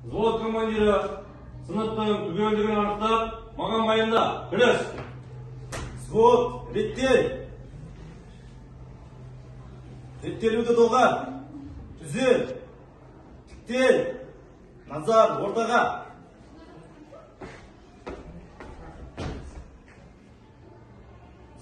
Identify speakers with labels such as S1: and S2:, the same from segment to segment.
S1: Взвод командирі сыныптың түгелдігін анықтап, маған баянда. Кіріс.
S2: Взвод, реттел. Реттелуді доғар. Түзел. Тіктел. Назар ортаға.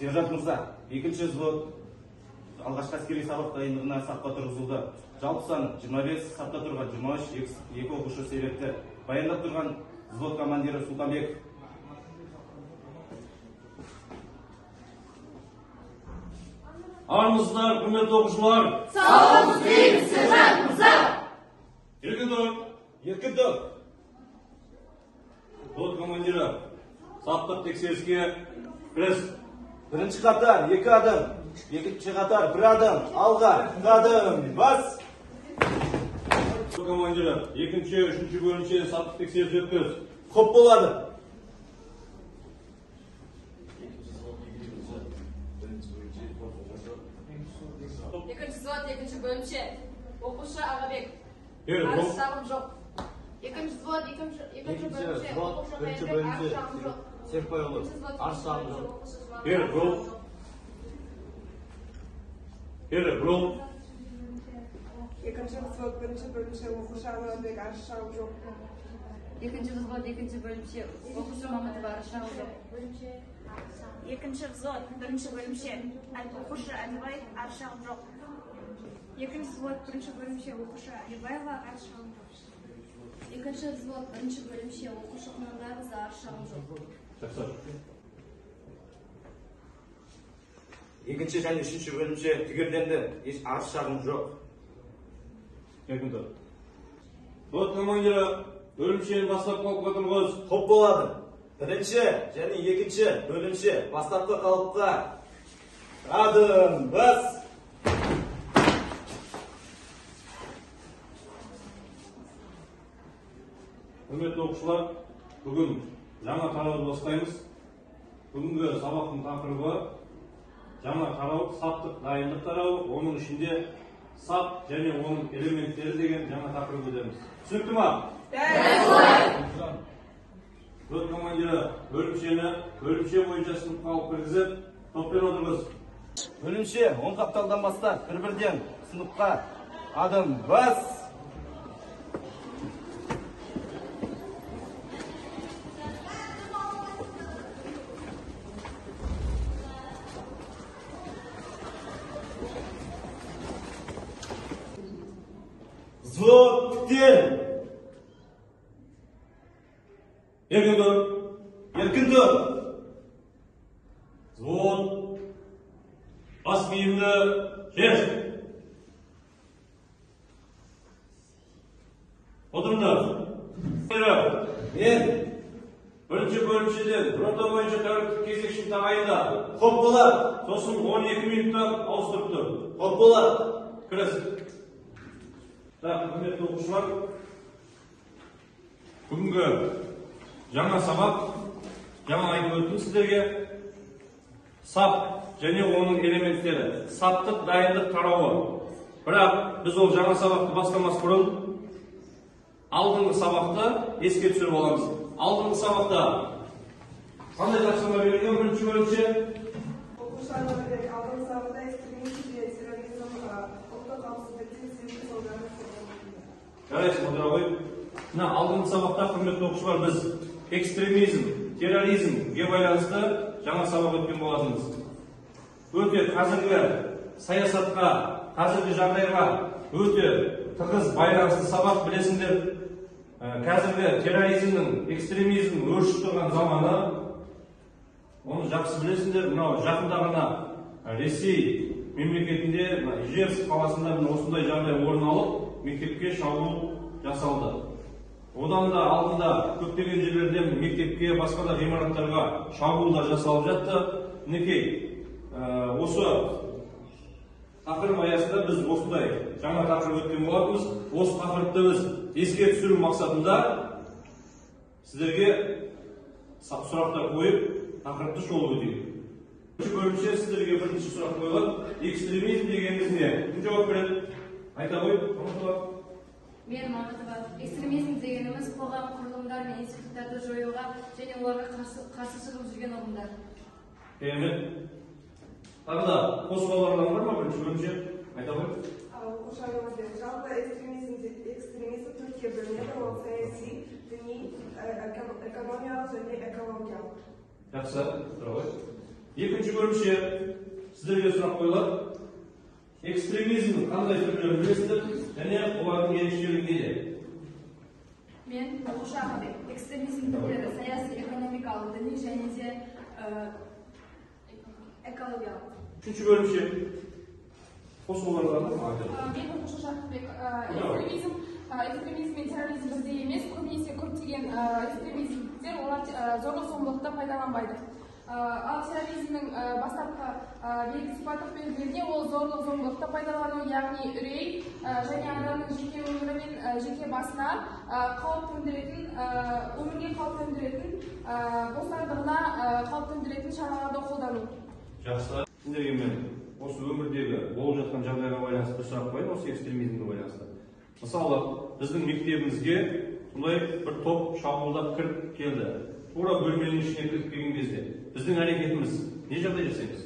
S2: Сержант мырза, екінші взвод алғашқы әскери сабақ дайындығына сапқа тұрғызылды. Жалпы саны 25, сапта тұрған 23, екі оқушы себепті. Баяндап тұрған взвод командирі Сұлтанбеков.
S1: Армысыздар, құрметті оқушылар.
S3: Саумыз дейміз, сержант мырза.
S1: Еркін тұр.
S2: Еркін тұр.
S1: Взвод командирі, саптық тексеріске кіріс.
S2: Бірінші қатар, екі адым. Екінші қатар, бір адым. Алға, қадым, бас.
S1: Взвод командирі, екінші, үшінші бөлімше саптық тексеріс өткіз.
S2: Құп болады.
S3: Екінші взвод, екінші бөлімше. Оқушы Ағабек. Арыз шағым жоқ. Екінші взвод, екінші бөлімше. Оқушы Қайырбек, арыз шағым жоқ.
S4: Серікбайұлы, арыз шағым жоқ.
S1: Бері бұрыл. Бері бұрыл.
S5: Екінші взвод, бірінші бөлімше, оқушы Ануарбек, арыз шағым жоқ.
S6: Екінші взвод, екінші бөлімше, оқушы Мамытова, арыз шағым жоқ.
S7: Екінші взвод, бірінші бөлімше, оқушы Әлібаев, арыз шағым жоқ. Екінші взвод, бірінші бөлімше, оқушы Әлібаева, арыз шағым жоқ.
S6: Екінші взвод, бірінші бөлімше, оқушы Құнанбайқызы, арыз шағым жоқ.
S1: Жақсы.
S2: Екінші және үшінші бөлімше түгелденді, еш арыз шағым жоқ.
S1: Еркін тұр. Взвод командирі, бөлімшені бастапқы қалыпқа тұрғыз.
S2: Құп болады. Бірінші және екінші бөлімше бастапқы қалыпқа. Адым, бас.
S1: Құрметті оқушылар, бүгін жаңа тарауды бастаймыз. Бүгінгі сабақтың тақырыбы жаңа тарау, саптық дайындық тарауы, оның ішінде сап және оның элементтері деген жаңа тақырып өтеміз. Түсінікті ма?
S3: Дәл солай.
S1: Взвод командирі бөлімшені бөлімше бойынша сыныпқа алып кіргізіп, топпен отырғыз.
S2: Бөлімше оң қапталдан бастап бір-бірден сыныпқа адым, бас. Взвод, тіктел.
S1: Еркін тұр.
S2: Еркін тұр.
S1: Взвод, бас киімді шеш. Отырыңдар.
S2: Мен.
S1: Бірінші бөлімшеден рота бойынша тәуліктік кезекшіні тағайында.
S2: Құп болады.
S1: Сосын 12 минуттан ауыстырып тұр.
S2: Құп болады.
S1: Кіріс. Так, құрметті оқушылар, бүгінгі жаңа сабақ, жаңа айтып өттім сіздерге, сап және оның элементтері, саптық дайындық тарауы. Бірақ біз ол жаңа сабақты бастамас бұрын алдыңғы сабақты еске түсіріп аламыз. Алдыңғы сабақта қандай тапсырма берілген бірінші бөлімше?
S5: Оқушы Ануарбек, алдыңғы сабақта экстремизм және терроризм, ұлттық қауіпсіздікте себеп салдарын.
S1: Жарайсың, отыра ғой. Мына алдыңғы сабақта, құрметті оқушылар, біз экстремизм, терроризмге байланысты жаңа сабақ өткен болатынбыз. Өте қазіргі саясатқа, қазіргі жағдайға өте тығыз байланысты сабақ, білесіңдер. Қазіргі терроризмнің, экстремизмнің өршіп тұрған заманы, оны жақсы білесіңдер. Мынау жақында ғана Ресей мемлекетінде, Ижевск қаласында міне осындай жағдай орын алып, мектепке шабуыл жасалды. Одан да алдында көптеген жерлерде мектепке, басқа да ғимараттарға шабуылдар жасалып жатты. Мінекей, осы тақырып аясында біз осындай жаңа тақырып өткен болатынбыз. Осы тақырыпты біз еске түсіру мақсатында сіздерге сұрақтар қойып, тақырыпты шолып өтейік. Бірінші бөлімше сіздерге бірінші сұрақ қойылады. Экстремизм дегеніміз не? Кім жауап береді? Айта ғой, Мамытова.
S6: Мен Мамытова. Экстремизм дегеніміз қоғам, құрылымдар мен институттарды жоюға және оларға қарсы шығып жүрген ұғымдар.
S1: Керемет. Тағы да қосып бар ма бірінші бөлімше? Айта ғой.
S5: Оқушы Айназбек, жалпы экстремизм төртке бөлінеді. Ол саяси, діни, экономикалық және экологиялық.
S1: Жақсы, тұра ғой. Екінші бөлімше сіздерге сұрақ қойылады. Экстремизмнің қандай түрлерін білесіздер және олардың ерекшелігі неде?
S3: Мен оқушы Ағабек. Экстремизм түрлері саяси, экономикалық, діни және де экологиялық.
S1: Үшінші бөлімше қосулар бар ма?
S8: Мен оқушы Жақыпбек. Экстремизм мен терроризм бірдей емес. Көбінесе көптеген экстремизмдер олар зорлық-зомбылықты пайдаланбайды. Ал терроризмнің бастапқы белгі сипаттық белгілеріне ол зорлық-зомбылықты пайдалану, яғни үрей және адамның жеке өмірі мен жеке басына қауіп төндіретін, өмірге қауіп төндіретін, бостандығына қауіп төндіретін шараларды қолдану.
S1: Жақсы. Сіздерге мен осы өмірдегі болып жатқан жағдайға байланысты бір сұрақ қояйын, осы экстремизмге байланысты. Мысалы, біздің мектебімізге сондай бір топ шабуылдап кіріп келді. Тура бөлменің ішіне кіріп келген кезде біздің әрекетіміз не жағдай жасаймыз?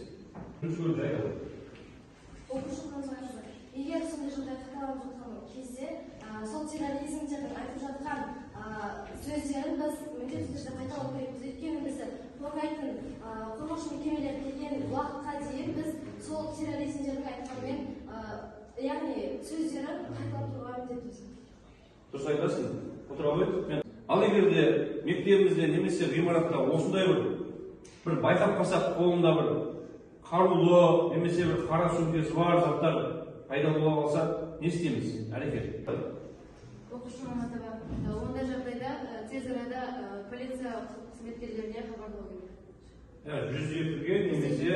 S6: Оқушы Құнанбайқызы, егер сондай жағдай қайталанып жатқан кезде, сол терроризмдердің айтып жатқан сөздерін біз міндетті түрде қайталау керекпіз. Өйткені бізді қорғайтын қорғаушы мекемелер келген уақытқа дейін біз сол терроризмдердің айтқанымен, яғни сөздерін қайталап тұруға міндеттіміз.
S1: Дұрыс айтасың. Отыра ғой. Ал егер де мектебімізде немесе ғимаратта осындай бір байқап қалсақ, қолында бір қарулы немесе бір қара сөмкесі бар заттар пайда бола қалса, не істейміз? Әрекет.
S6: Оқушы Мамытова, ондай жағдайда тез арада полиция қызметкерлеріне хабарлау керек.
S1: 102-ге немесе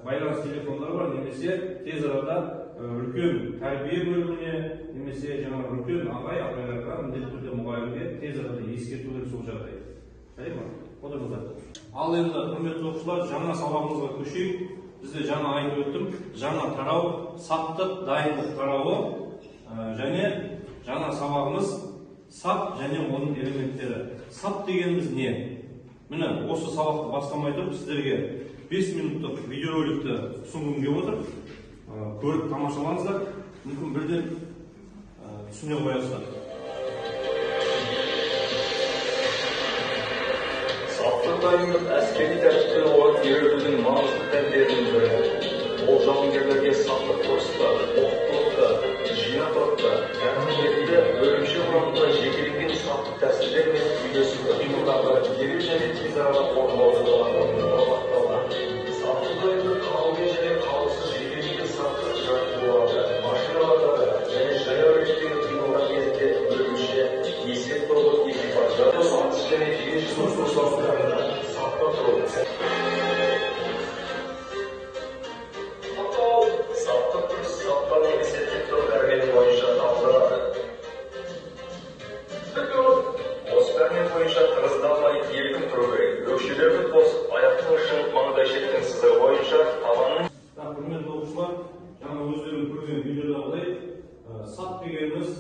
S1: байланыс телефондары бар, немесе тез арада үлкен тәрбие бөліміне, немесе жаңағы үлкен ағай апайларға, міндетті түрде мұғалімге тез арада ескерту керек сол жағдайды. Жарай ма? Отырыңыздар. Ал енді, құрметті оқушылар, жаңа сабағымызға көшейік. Бізде жаңа айтып өттім, жаңа тарау, саптық дайындық тарауы және жаңа сабағымыз сап және оның элементтері. Сап дегеніміз не? Міне, осы сабақты бастамай тұрып сіздерге 5 минуттық видеороликті ұсынғым келіп отыр. Көріп тамашалаңыздар, мүмкін бірден түсіне қоясыздар.
S9: Саптық дайындық әскери тәртіпті оған үйретудің маңызды пәндерінің бірі. Ол жауынгерлерге саптық тұрысты, ұқыптылықты, жинақылықты, тәртіпті, бөлімше құрамында жекеленген саптық тәсілдер мен үйлесімді қимылдарды дереу және тез арада орындауды бағытталған. Саптық дайындық қарумен және қарусыз жекеленген саптық жаттығуларды, машиналарда және жаяу реттегі қимылдар кезінде бөлімше, есеп тобы, экипаждар, атыс және дене шынықтыру сапта тұру. Саптық тұрыс сапта немесе тік тұру пәрмені бойынша талқыланады. Осы пәрмен бойынша тығызданбай еркін тұру керек. Өкшелерді қосып, аяқтың ұшын маңдай шеттің сызығы бойынша табанның.
S1: Құрметті оқушылар, жаңа өздерің көрген видеодағыдай сап дегеніміз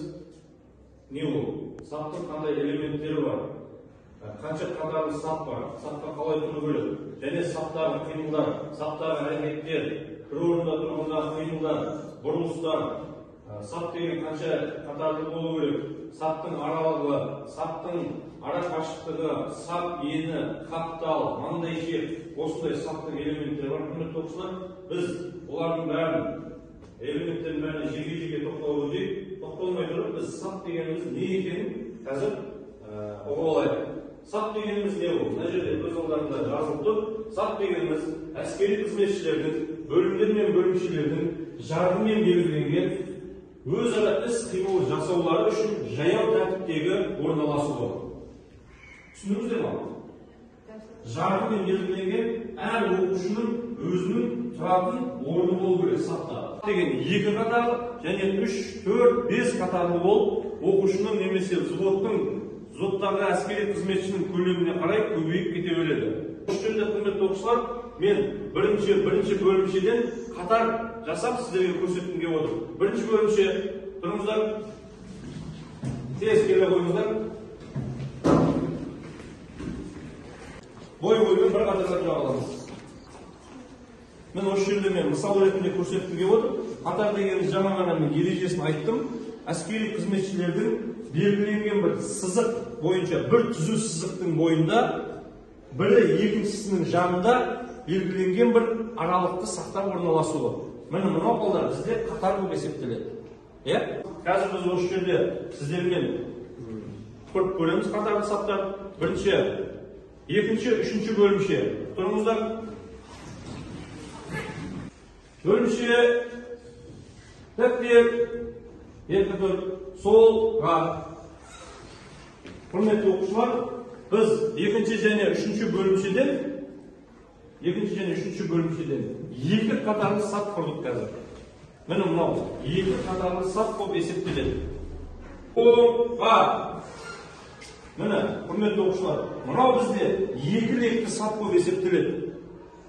S1: не ол? Саптың қандай элементтері бар? Қанша қатарлы сап бар? Сапқа қалай тұру керек? Және саптағы қимылдар, саптағы әрекеттер, бір орында тұрғандағы қимылдар, бұрылыстар, сап деген қанша қатарлы болу керек? Саптың аралығы, саптың ара қашықтығы, сап ені, қаптал, маңдай шек, осындай саптың элементтері бар. Құрметті оқушылар, біз олардың бәрін, элементтердің бәріне жеке-жеке тоқталып өтейік. Тоқталмай тұрып, біз сап дегеніміз не екенін қазір ұғып алайық. Сап дегеніміз не ол? Мына жерде көз алдарында жазылып тұр. Сап дегеніміз әскери қызметшілердің, бөлімдер мен бөлімшелердің жардыммен белгіленген өзара іс-қимыл жасаулары үшін жаяу тәртіптегі орналасуы. Түсіндіңіздер ме? Жардыммен белгіленген әр оқушының өзінің тұратын орны болу керек сапта. Деген 2 қатарлы және 3, 4, 5 қатарлы болып, оқушының немесе взводтағы әскери қызметшінің көлеміне қарай көбейіп кете береді. Осы жерде, құрметті оқушылар, мен бірінші бөлімшеден қатар жасап сіздерге көрсеткім келіп отыр. Бірінші бөлімше, тұрыңыздар. Тез келе қойыңыздар. Бой бойымен бір қатарға тұра қаламыз. Мен осы жерде мен мысал ретінде көрсеткім келіп отыр. Қатар дегеніміз жаңа ғана мен ережесін айттым. Әскери қызметшілердің белгіленген бір сызық бойынша, бір түзу сызықтың бойында бірі екіншісінің жанында белгіленген бір аралықты сақтап орналасуы. Міне мынау балдар бізде қатар болып есептеледі. Иә? Қазір біз осы жерде сіздермен көріп көреміз қатарлы саптар. Бірінші, екінші, үшінші бөлімше. Тұрыңыздар. Бөлімше, тәкбир, екі, төрт, солға. Құрметті оқушылар, біз екінші және үшінші бөлімшеден екі қатарлы сап құрдық қазір. Міне мынау екі қатарлы сап болып есептеледі. Оңға. Міне, құрметті оқушылар, мынау бізде екі лекті сап болып есептеледі.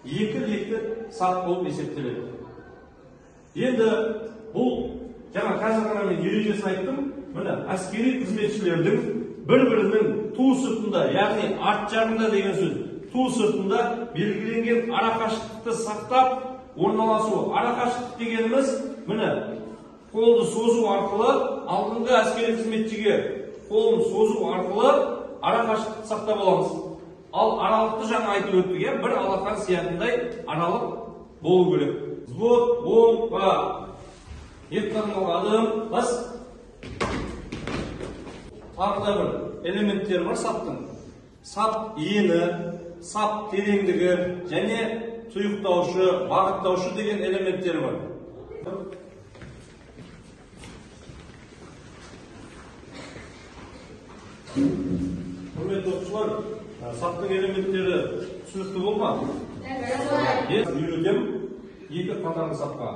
S1: Екі лекті сап болып есептеледі. Енді бұл жаңа қазір ғана мен ережесін айттым. Міне, әскери қызметшілердің бір-бірінің ту сыртында, яғни арт жағында деген сөз, ту сыртында белгіленген арақашықтықты сақтап орналасу. Арақашықтық дегеніміз, міне, қолды созу арқылы алдыңғы әскери қызметшіге қолын созу арқылы арақашықтықты сақтап аламыз. Ал аралықты жаңа айтып өттік, иә, бір алақан сиятындай аралық болу керек. Взвод оңға. Екі қадам адым, бас. Тағы да бір элементтер бар саптың. Сап ені, сап тереңдігі және тұйықтаушы, бағыттаушы деген элементтер бар. Құрметті оқушылар, саптың элементтері түсінікті болды ма? Мен үйретемін екі қатарлы сапқа.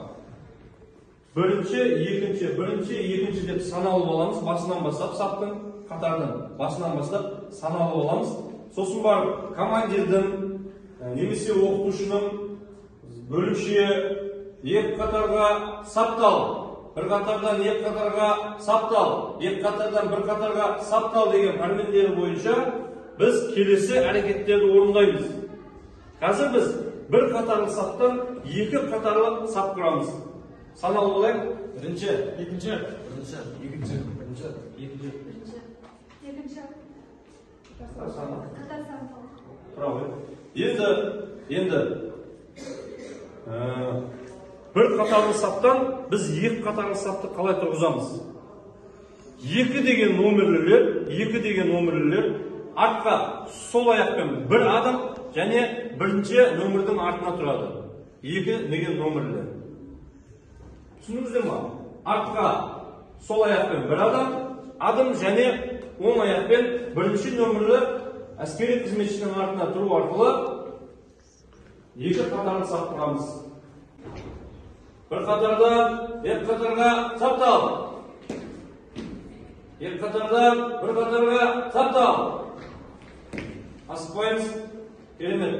S1: Бірінші, екінші, бірінші, екінші деп саналып аламыз, басынан бастап саптың қатарының басынан бастап саналып аламыз. Сосын барып командирдің немесе оқытушының бөлімше екі қатарға саптал, бір қатардан екі қатарға саптал, екі қатардан бір қатарға саптал деген пәрмендері бойынша біз келесі әрекеттерді орындаймыз. Қазір біз бір қатарлы саптан екі қатарлы сап құрамыз. Саналып алайық.
S4: Бірінші, екінші, бірінші, екінші, бірінші, екінші,
S7: бірінші, екінші. Қатар саналып.
S1: Тұра. Енді бір қатарлы саптан біз екі қатарлы сапты қалай тұрғызамыз? Екі деген номерлер, артқа сол аяқпен бір адам және бірінші нөмірдің артына тұрады. Екі деген номерлер. Түсіндіңіздер ма? Артқа сол аяқпен бір адам және оң аяқпен бірінші нөмірлі әскери қызметшінің артына тұру арқылы екі қатарлы сап құрамыз. Бір қатардан екі қатарға саптал. Екі қатардан бір қатарға саптал. Асықпаймыз. Керемет.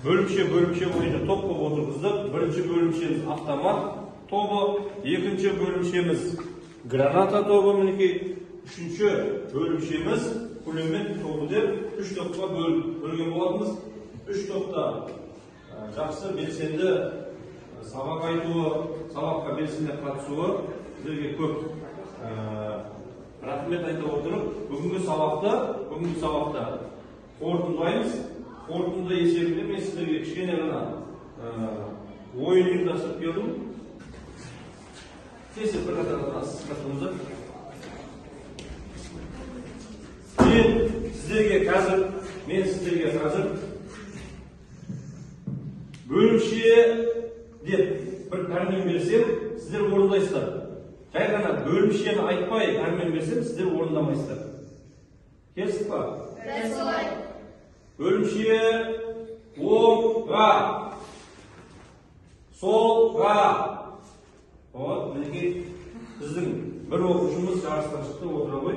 S1: Бөлімше бойынша топ болып отырғыздық. Бірінші бөлімшеміз автомат тобы, екінші бөлімшеміз граната тобы, мінекей, үшінші бөлімшеміз пулемет тобы деп үш топқа бөлген болатынбыз. Үш топта жақсы белсенді сабақ айтуы, сабаққа белсене қатысуы сіздерге көп рахмет айта отырып, бүгінгі сабақты қорытындылаймыз. Қорытынды есебінде мен сіздерге кішкене ғана ойын ұйымдастырып келдім. Тез бір қатардан асықпаңыздар. Мен сіздерге қазір бөлімше деп бір пәрмен берсем, сіздер орындайсыздар. Жай ғана бөлімшені айтпай пәрмен берсем, сіздер орындамайсыздар. Келістік па?
S3: Дәл солай.
S1: Бөлімше оңға, солға. Вот, мінекей біздің бір оқушымыз жарыстан шықты, отыра ғой.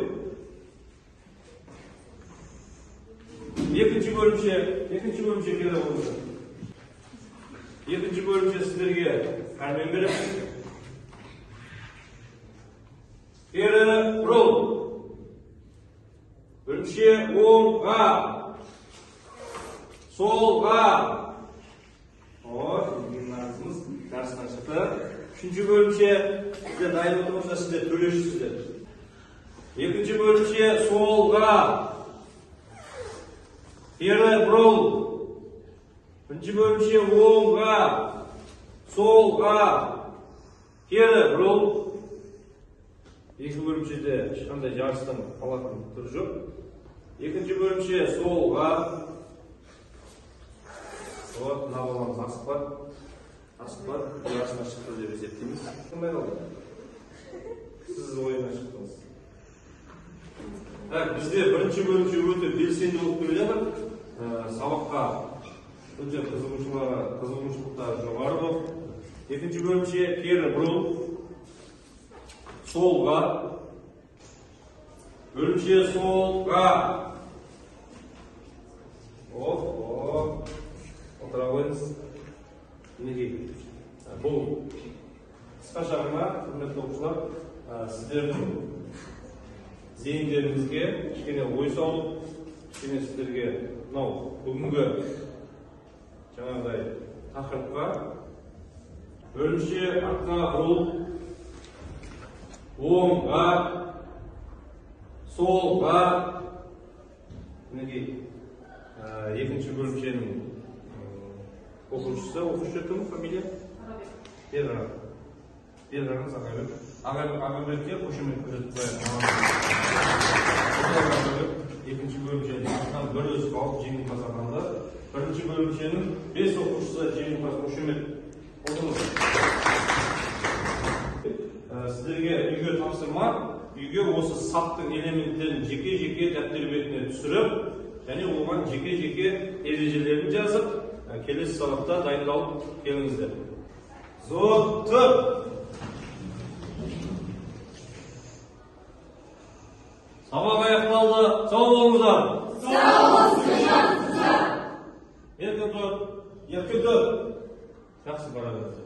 S1: Екінші бөлімше келе қойыңыздар. Екінші бөлімше сіздерге пәрмен беремін. Кері бұрыл. Бөлімше оңға. Солға. Мына қызымыз жарыстан шықты. Үшінші бөлімше, сіздер дайын отырыңыздар, сіздер төрешісіздер. Екінші бөлімше солға. Кері бұрыл. Бірінші бөлімше оңға. Солға. Кері бұрыл. Екі бөлімшеде ешқандай жарыстан қалатын түрі жоқ. Екінші бөлімше солға. Вот, мына баламыз асықпады. Асықпады, жарысына шықты деп есептейміз. Қандай қалды? Сіз ойыннан шықтыңыз. Так, бізде бірінші бөлімше өте белсенді болып келе жатыр. Сабаққа өте қызығушылықтары жоғары болып. Екінші бөлімше кері бұрыл. Солға. Бөлімше солға. Оп, отыра қойыңыз. Мінекей, бұл қысқаша ғана, құрметті оқушылар, сіздердің зейіндеріңізге кішкене ой салып, кішкене сіздерге мынау бүгінгі жаңағыдай тақырыпқа бөлімше артқа бұрыл, оңға, солға. Мінекей, екінші бөлімшенің оқушысы, оқушы кім, фамилия? Ағабек. Бері Ағабек. Ағабекке қошемет көрсетіп қояйық. Екінші бөлімшенің артынан бір өзі қалып жеңімпаз атанды. Бірінші бөлімшенің 5 оқушысы жеңімпаз, қошемет. Отырыңыз. Сіздерге үйге тапсырма, үйге осы саптың элементтерін жеке-жеке дәптер бетіне түсіріп, және оған жеке-жеке ережелерін жазып, келесі сабақта дайындалып келіңіздер. Взвод тұр. Сабақ аяқталды. Сау болыңыздар.
S3: Сау болыңыздар.
S1: Еркін тұр.
S2: Еркін тұр.
S1: Жақсы, бара беріңіздер.